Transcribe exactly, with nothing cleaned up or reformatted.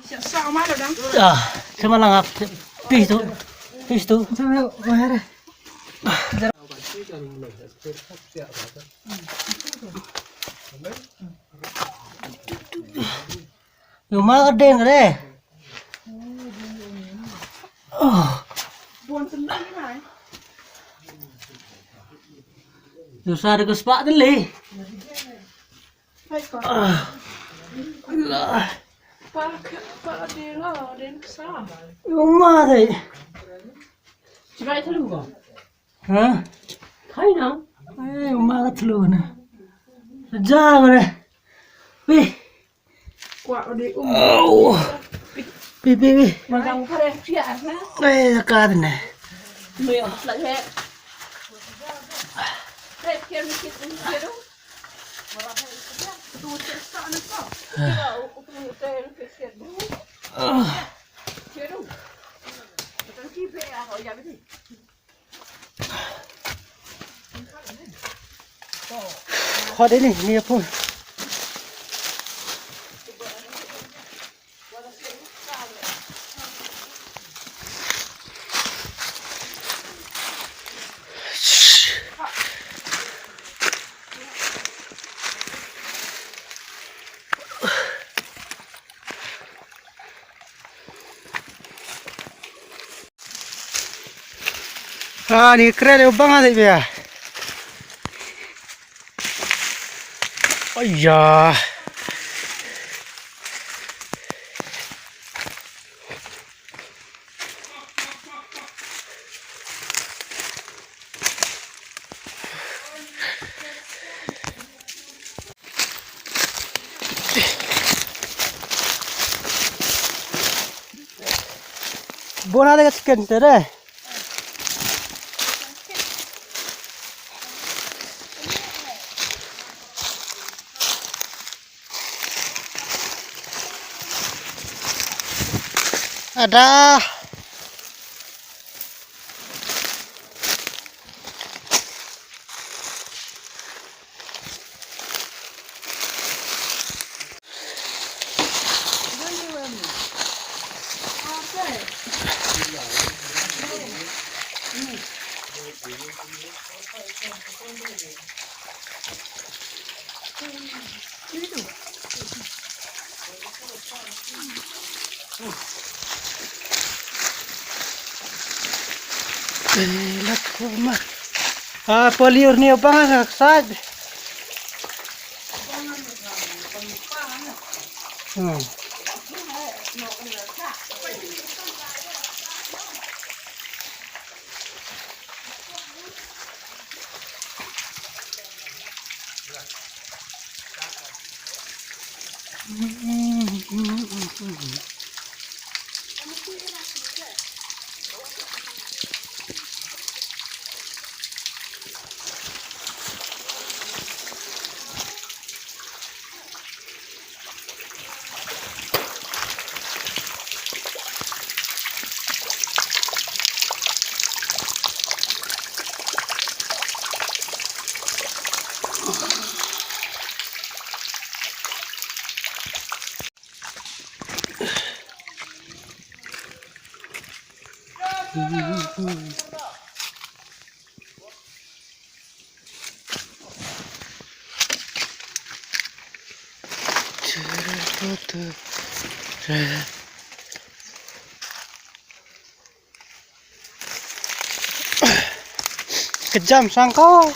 Ah, cuma lang ap. Pis tu. Pis tu. Yung mga kadeng re. Oh. Yung sa ko spa din li. Ah. Allah. Yung mga re. Ha? Ai, uma ka thlu na. Ja ko re. Pi. Kwa o de um. Au. Pi, pi, pi. Magang kare sia na. Ai, ka de ne. Me o la he. Re, kir ni kit ni kit. Ah. Khot ini, ini apa? Ah, ni kren u bang adik bia. Ayah. Bona de chicken tere. Ada. Eh, lat ko ma. Ah, paliur ni apa nggak said. Hmm. Kejam sangko.